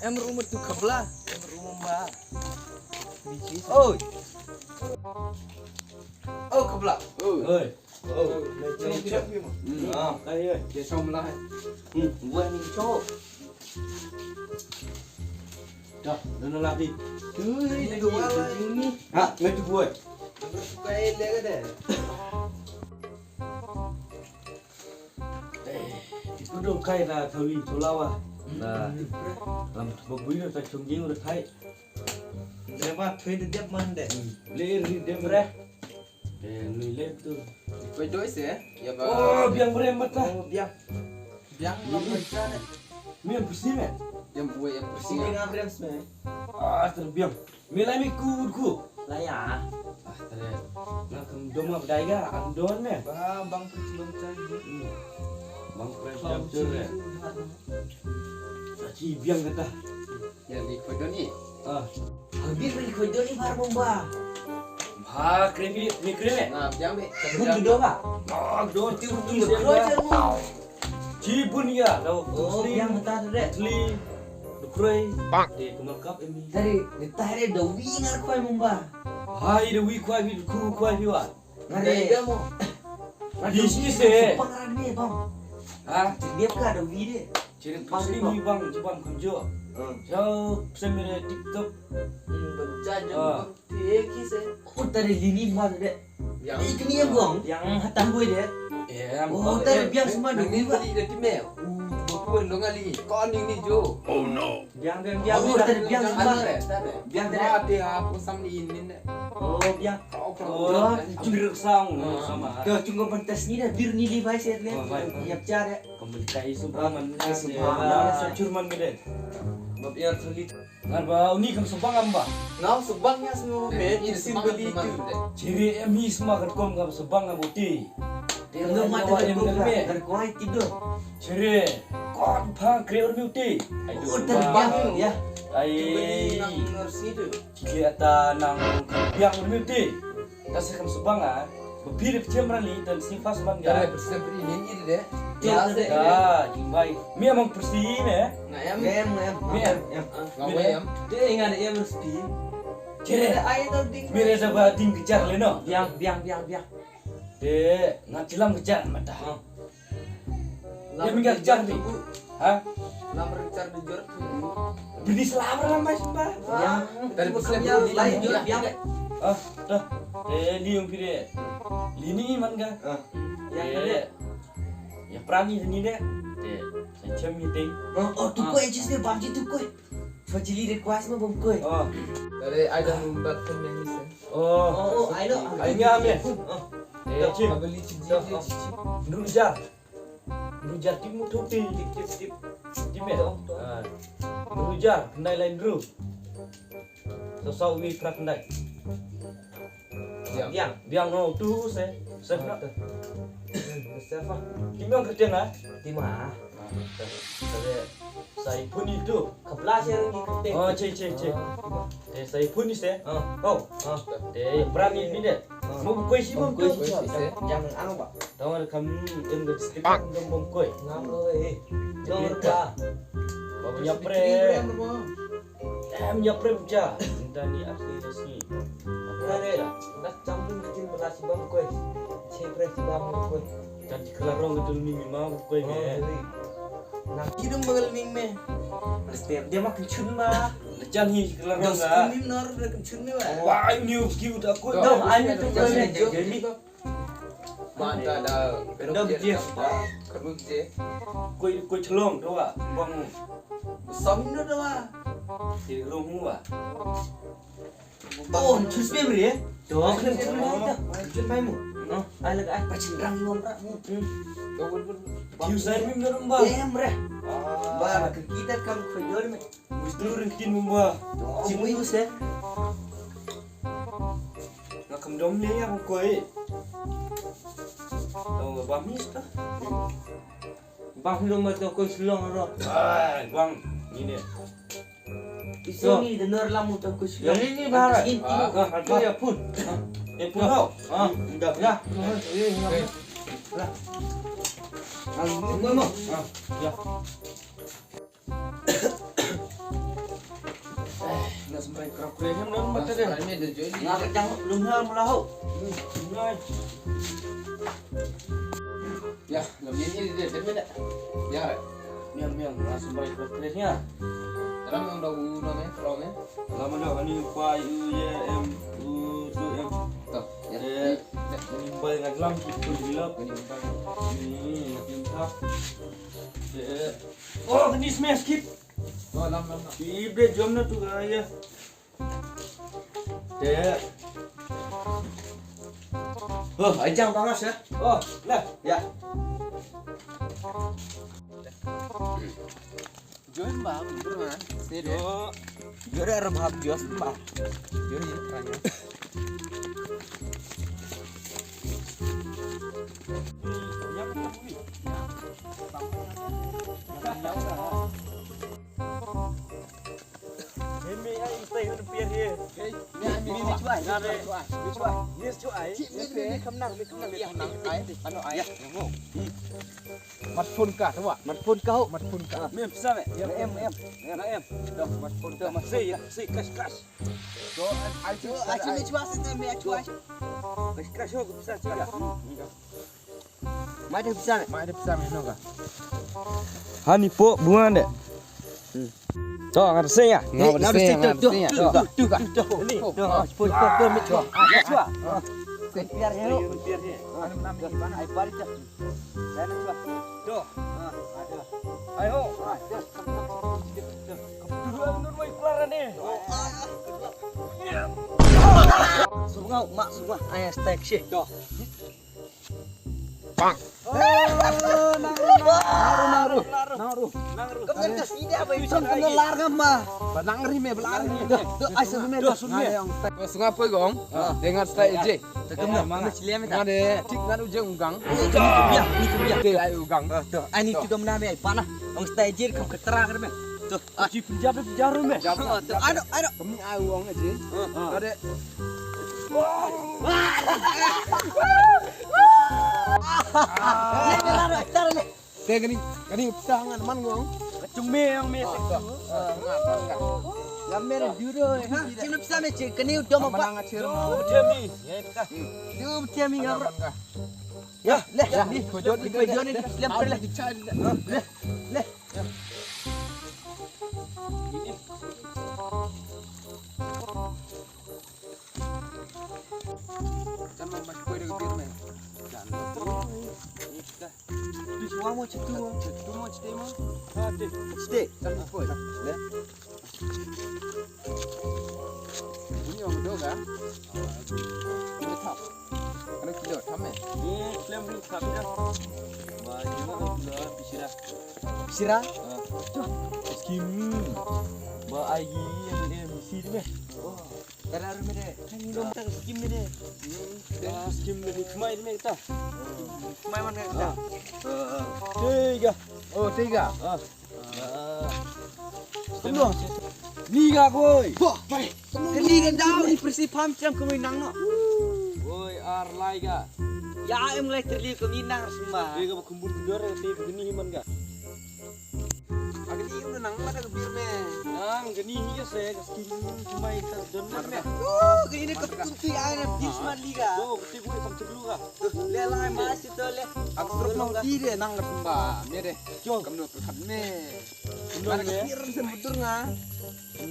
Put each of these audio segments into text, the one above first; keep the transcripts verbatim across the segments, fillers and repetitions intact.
Em rumo tu khabla. Em rumo ba. Oi. Oh, khabla. Oi. Oh, na chini chini. Hmm. Ah, ai ai. Dia som lah. Hmm, buat ni chok. Dah, dah lah di. Tu ni dua lah ni. Ha, ngai tu buat. Kai lega deh. Itu dong kai na thawi tulawa. Na lam babui na ta chungjing udah kai. Lema thui de dep man de. Le ri dep re. Eh, ni le tu. Koi doi se ya ba. Oh, biang bre mata. Oh, biang. Biang lam mata ne. Mi yang pusi me. Yang buai yang pusi. Sini ngam rem sme. Ah, terbiang. Milai mi ku ku. Lah ya. Ah, tare. Nga kam doma bdai ga, am don me. Ba bang percuma cai. Bang percuma cai. Aci biang kata. Ya ni koi doni. Ah. Habis ni koi doni bar bomba. Ba kremi ni kremi. Nah, biang be. Bun do ba. Ah, don ti bun do. Kroi cai. Chi bun ya, lo. Oh, biang ta de. Tli. Dukroi. Bang. De kumal kap emi. Tadi, de tare da wi ngar kwai mumba. Hai da wi kwai bi ku kwai bi wa. Ngare. Dai da mo. Di sini se. Pangaran ni bang. Ha? Dia pula da wi de. Ciri pasti ni bang, cubang kunjo. Hmm. So, semire TikTok. Hmm, baca je. Ah. Ye ki se. Utar lini ma de. Yang ini yang buang. Yang hatan boy de. Eh, oh, utar biang semua dong ni. Ni de time. Buku dong ali. Kau ni ni jo. Oh no. Biang biang biang. Oh, utar biang semua. Biang de. Mati aku sam ni ini ne. Oh, biang. Oh, curi sang sama. Ke cunggo pantas ni dah bir ni li bai set le. Yap cara. Kembali kai sumpah man. Sumpah. Curman gede. Bab yar sulit. Ngan ba uni kam subang am ba. Ngau subang ya snu me isin beli tu. Ciri em hi sma kat kom kam subang am uti. Dia ngan ba em kan me. Terkuai tidur. Ciri. Kon pha kre ur mi uti. Ai tu terbang ya. Ai. Ciri ata nang biang ur mi uti. Ta se kam subang ah. Ba phi de phi chem rali tan si fas ban ga. Tare phi chem rali ni ni de. Ya se. Ah, jumbai. Mi amang phi si me. Nga em. Em em. Mi em. Nga em. Te inga de em resti. Chere. Ai to ding. Mi re da ba ding kejar le no. Biang biang biang biang. Te nga chilam kejar mata. Dia minggat jar ni. Ha? Lam ring jar di jor tu. Bini selam ram mai sumba. Ya. Dari bukan yang lain jor biang. Ah, dah. Eh, ni yang pire. Lini man ga. Ah. Ya, ya. Ya prani ni de. Te, saya cem meeting. Oh, oh, tu koi jis ni bam ji tu koi. Fajili request ma bom koi. Oh. Dari ada number phone ni se. Oh, oh, I know. Ai nga me. Oh. Eh, cim. Abeli cim. Nrujar. Nrujar tim tu tim tim tim tim. Tim ya. Nrujar, kendai lain ru. Sosok wi prak kendai. Biang. Biang no tu se. Se prak. Se apa? Tim yang kerja lah. Tim ah. Sa i phun itu. Kepala saya lagi kerja. Oh, cek cek cek. Eh, sa i phun ni se. Oh. Eh, berani ni deh. Mau koi si mau koi si. Jangan anu, Pak. Tahu ada kami yang berstick yang mau koi. Ngam lo eh. Jangan lupa. Bawa nyapre. Em nyapre buja. Minta ni asli resmi. Ada. Nak campur bikin berasi bang koi. Cek berasi bang koi. Kan di kelarong itu ni memang koi me. Nang kidung bagal ming me. Setiap dia makan chun ma. Jan hi kelarong ga. Ni nor dah kan chun me wa. Wah, ini uski udah koi. Dong, ani tu koi me. Jadi. Mata da. Dong dia. Kerja. Koi koi chelong tu wa. Bang. Samino tu wa. Di rumah wa. Oh, chus me bri eh. Tuh, kan chus me dah. Chus me mu. Oh, ai lag ai pachin rang ngom ra. Chus ai mi nor ba. Em re. Ba ke kita kam khoidor me. Mustu rin kin mumba. Chim mu se. Na kam dom le ya koi. Dom ba mi sta. Bang lu ma to ko slong ro. Ai, bang. Ni ne. Isu ni de nor lamu to ko slong. Ni ni ba. Ini tu ya pun. Ya pun. Ah, dah. Ya. Eh, ya. Lah. Nga sumrai krap krem, nga sumrai krem, nga sumrai krem. Nga ka jang lum ha mula ho. Ya, lum ni ni de, de mena. Ya, re. Miang, miang, nga sumrai krap krem ya. Teram yang dah u name, teram ya. Lama dah, ani pa u ye em, u tu em. Tuh, ya. Eh, ni bai ngadlam, tu dilap. Ini bai. Ini, ini. Eh, oh, ini smash kit. Oh, lam, lam, lam. Ibe jom na tu ga ya. Te. Oh, ai jang bangas ya. Oh, lah. Ya. Join ba, bro, ha? Sini. Yo. Yo, dah rebab jos ba. Yo, yo, terang ya. Hey, me, I stay on the pier here. Hey, me, me, me, try. Nah, me, me, try. Me, try. Me, me, me, come now, me, come now, me, come now. I, I know, I. Yeah. Mat phone ka, tu, Mat phone ka, ho. Mat phone ka. Me, pisa, me. Em, em. Em, em. Dah, mat phone ka. Dah, mat. Say, say, cash, cash. So, I, I, I, I, me, try, say, me, try. Cash, cash, ho, pisa, pisa. Mai da pisa, mai da pisa, mai no ka. Hani po bungan de. To, ngar se ya. Ngar se, ngar se ya. To, to, to, to. Ni, to, to, to, to, mi, to. Ai, chua. Sen piar he. Sen piar he. Anu nam ni ban ai bari chap. Sen chua. To. Ai ho. Nun mai klar ni. Sungau, mak sungau. Ai, stek shi. To. Bang. Oh, nang ru, nang ru, nang ru, nang ru. Kam nang ka sida ba, kam nang lar ngam ma. Ba nang ri me, ba lar ri me. Doh, doh, ai sun me, doh, sun me. Doh, sun me. Doh, sun me. Doh, sun me. Dengan style je. Tekem na, mana chile me ta. Ngade, tik ngade ujeng ugang. Ya, ni tu ya. Te ai ugang. Doh, ai ni tu kam na me, ai pana. Ong style je kam ketra kan me. Doh. Ah, ji Punjab, Punjab me. Punjab. Doh, ano, ano. Kami ai uang aje. Ah. Ngade. Te kani, kani pisa ngan man ngong. Kachung me yang me. Ngam me na duro. Ha, chim pisa me che kani u dom apa? Manang ache. Dom temi. Dom temi ngam. Ya, le, ya, ni. Ko jot ni, ko jot ni, lem per le. Le, le. Kan ma mas koi da bir me. Kan tu. Ni kita. Tu semua mau cetu mau. Cetu mau cetu mau. Ha, cetu. Cetu. Kan koi. Le. Ini orang doga. Ini tap. Kan kita tap me. Ni klem ring tap ya. Ba, ini mau kilo pisira. Sira? Ah. Skim. Ba ai gi em em si de. Oh. Tara ru me de. Kan ni dong ta skim me de. Ah, skim me de. Kmai me ta. Kmai man ka. Tiga. Oh, tiga. Ah. Kemno? Ni ga koi. Wah, bai. Keni kan dau ni persi pam cham kemoi nang no. Woi, ar lai ga. Ya em lai terli kemoi nang semua. Tiga ba kumbun kedor ya, tiga keni man ga. Agni udah nang mata kebir me. Nang gani hi ya se, skin cuma ikan don me. Oh, gani ni kepung tu ya, ni bis mali ga. Do, keti gue kam ceblu ga. Le lai mas itu le. Aku terus mau di de nang ke sumba, me de. Jo. Kamu perkat me. Mana kebir sen betul nga.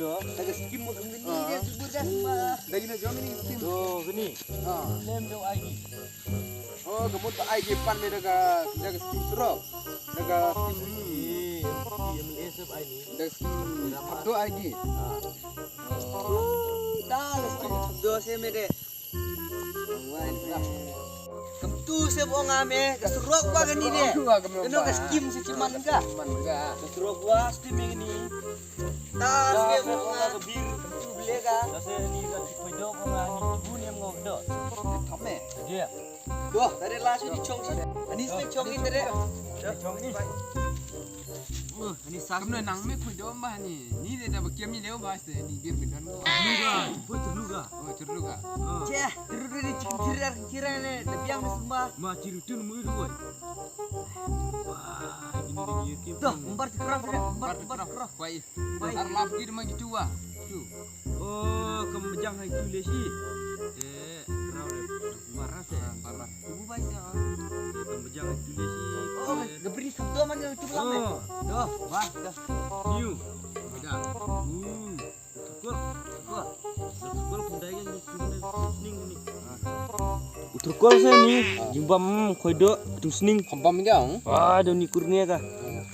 No. Ada skin mau gani de, ceblu dah sumba. Dah gini jom ini skin. Do, gani. Ah. Lem do ai. Oh, kamu tak ai pan me dah ga, dah ga skin surok. Daga skim ni. Em, em, em, sep ai ni. Daga skim. Abdul ai ni. Ah. Daga skim Abdul se me de. Kam tu se bo nga me, ka surok ba kani de. Kano ka skim se chiman ka. Chiman ka. Ka surok ba skim me ni. Ta se bo nga ka bir. Kam tu bele ka. Ta se ni ka chipo jo bo nga ni bu ni em ngok do. Thame. Dia. Doh, tare la shu di chong shi. Ani shu chong in tare. Chong ni. Ani sa. Kumno nang me khuid dom ba ni. Ni de da ba kiam ni leo ba se ni bir bi don ko. Luga, put luga. Oh, cer luga. Che, terus ni cik jirar jirar ne, da biang ni sembah. Ma ciri tu nemu itu boy. Wah, ini dia kiam. Tuh, embar cekrok, embar, embar cekrok. Wai. Wai. Ar lap ki ma gitu wa. Tu. Oh, kam bejang hai tu lesi. Eh, kerau le. Marah se. Marah. Tubuh baik ya. Kam bejang hai tu lesi. Oh, geberi sabdo man yang tu lama. Oh. Dah, bah, dah. Niu. Dah. Uh. Utrukol. Utrukol. Utrukol kumdai kan ni kumdai sning ni. Utrukol sa ni. Jimbam khoido tu sning. Kambam ga. Ah, do ni kurnia ka.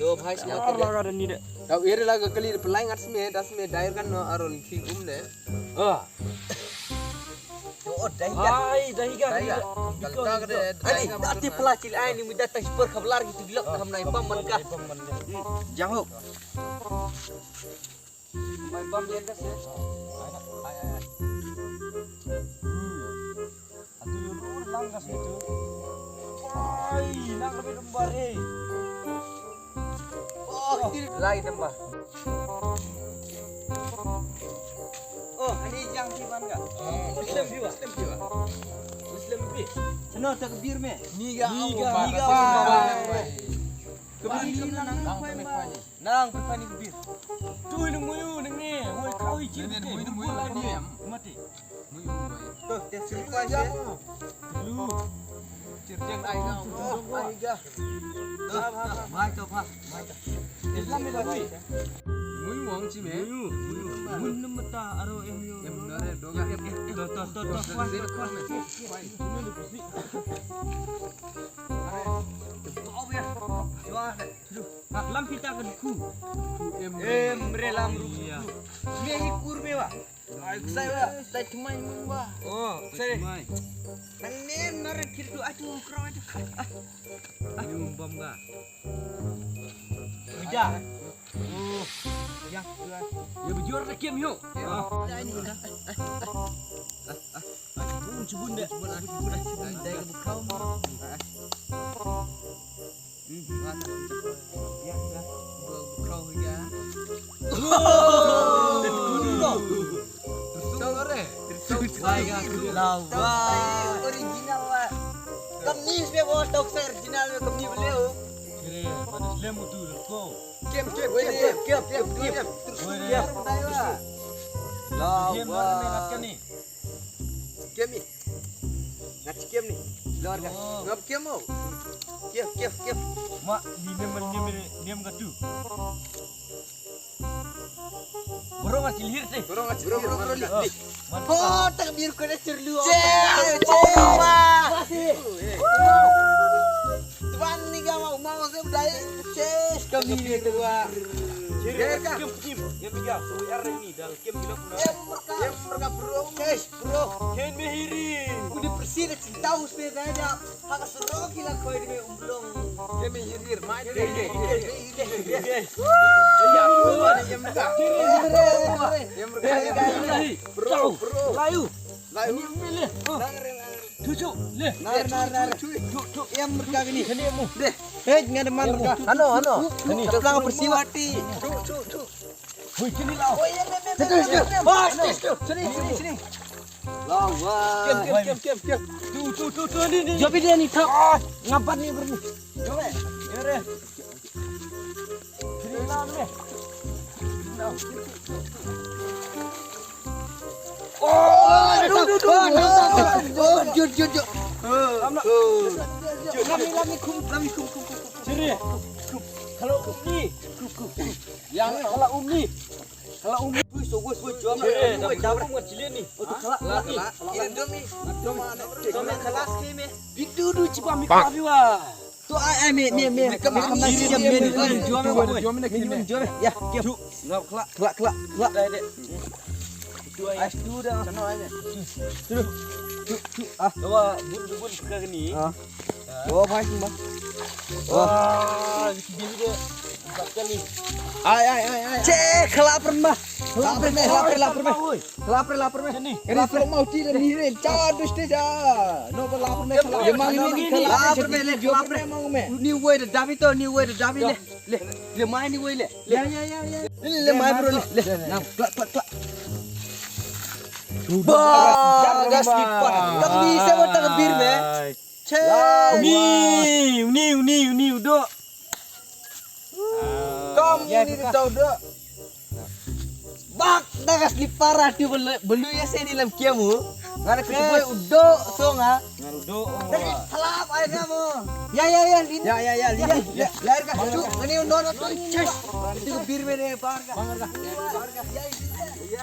To bhai sma. Lara da ni de. Tau ere la ga kali pelai ngat sme, das sme dair kan no aron ki gum de. Ah. Oh, dai ga. Ai, dai ga. Dai ga. Kalta ga de. Ani, dati pela cil ai ni muda tas per khablar gitu bilok kam nai pam man ka. Jang ho. Mai bam yen das ya. Ai, ai, ai. Hmm. Atu yu ru lang das itu. Ai, nang lebih lembar eh. Oh, ini lai tembak. Oh, ini yang di mana? Muslim jiwa. Muslim jiwa. Muslim bi. Seno takbir me. Niga, niga, niga. Kebir nang nang nang. Nang, pepani kebir. Tu ini muyu ini. Woi, kau icin. Ini muyu, muyu, muyu. Mati. Muyu, muyu. Tuh, dia sini kuasa. Lu. Cirjen ai ga. Oh, ai ga. Tuh, mai to pa. Mai to. Islam itu apa? Muyu wang ci me. Muyu, muyu. Mun nem mata aro em yo. Em nare doga. Tuh, tuh, tuh, tuh. Kuasa, kuasa. Ini lu bisi. Kau ya. Jual. Lam pita ka dukhu. Em re lam ru. Iya. Me hi kur me wa. Ai sai wa. Sai tumai mung wa. Oh, sai. Tumai. Nang nem nar kir tu atu kro atu. Ni mung bom ga. Uja. Oh. Ya, ya. Ya bujur na kem yo. Ya. Ah. Ya, ini udah. Chibun, chibun deh. Chibun, chibun, chibun. Dai ka bukhau mo. Hmm. Ya, ya. Bukhau ya. Wow. Original wa. Kam ni sbe wa tok sa original kam ni beliau. Kire, pada lem tu ko. Kem, kem, kem, kem, kem, kem. Kem. Kem. Lawa. Kem ni. Kem ni. Ngat kem ni. Lor ka. Oh. Ngap kem mo. Kem, kem, kem. Ma, ni nem, nem, nem ka tu. Borong ngat kilhir te. Borong ngat kilhir, borong, borong. Oh, takbir ko na cerlu. Cek, cek. Tuan ni ga mau, mau se budai. Cek, kami ni dua. Kem, kem, kem, ya, so ya ni dal kem gila. Em mereka, em mereka bro. Cek, bro. Ken mehiri. Udah bersih dah cinta usbe dah. Haka surok ila koi de umblong. Ke me hirir mai de. Ke, ke, ke, ke, ke. Ya, bro, ni em ka. Em ka. Bro, bro. Layu. Layu. Ni mele. Cucu le. Nar, nar, nar. Em ka ni. Kani mu. De. Hei, ngada man ka. Ano, ano. Ni. Kaplang persiwati. Cu, cu, cu. Hui, sini lau. Oh, iya, iya, iya. Situ, situ. Oh, situ, situ. Sini, sini, sini. Lawan. Kem, kem, kem, kem, kem. Tu, tu, tu, tu, ni, ni. Jobi dia ni, tak. Ah, ngapat ni, bro. Jobi. Ya, re. Sini, lau, ni. Lau. Oh, aduh, aduh, aduh. Oh, jut, jut, jut. Lam, lam. Jut, lam ni, lam ni, kum, lam ni, kum, kum, kum, kum. Sini. Kum. Kalau kum ni. Kum, kum, kum. Yang kala um ni. Kala um ni. Ui, so gue, gue jom. Eh, dah jauh mat cilen ni. Oh, tu kala, kala. Kala. Ini dom ni. Dom mana? Dom ni kala sini. Bidu du cipa mi kala biwa. Tu ai, ai, me, me, me. Kam, kam, kam, jom ni, jom ni, jom ni. Ya, jom. Ngap kala, kala, kala, kala. Dah, dah. Tu ai. Ai, tu dah. Sana ai. Tu, tu, tu. Ah. Dawa bun, bun, bun ka ni. Ah. Oh, bhai, sini, bhai. Oh. Wah, gitu dia. Empat kali. Ai, ai, ai, ai. Cek, lapar, mah. Lapar, meh, lapar, lapar, meh. Lapar, lapar, meh. Sini. Ini lapar mau tidak nih, Ren. Cadu sih, ja. No, lapar, meh. Lapar, meh, lapar, meh. Ni woi da dabi to, ni woi da dabi le. Le, le mai ni woi le. Le. Ya, ya, ya, ya. Le, le mai bro le. Le. Nam, klak, klak, klak. Ba, ga slipper. Kami sa mata kebir me. Che. Uni, uni, uni, uni, udo. Kam ya, uni buka. Tau udo. Bak, da ka slipper ati belu, belu ya seni lam kiamu. Ngana ke tuwe udo songa. Ngan udo. Dari salam ai kamu. Ya, ya, ya, lini. Ya, ya, ya, lini. Ya, ya. Lahir ka tu. Ini undo tu. Itu kebir me ne, bar ka. Bar ka. Ya, ya.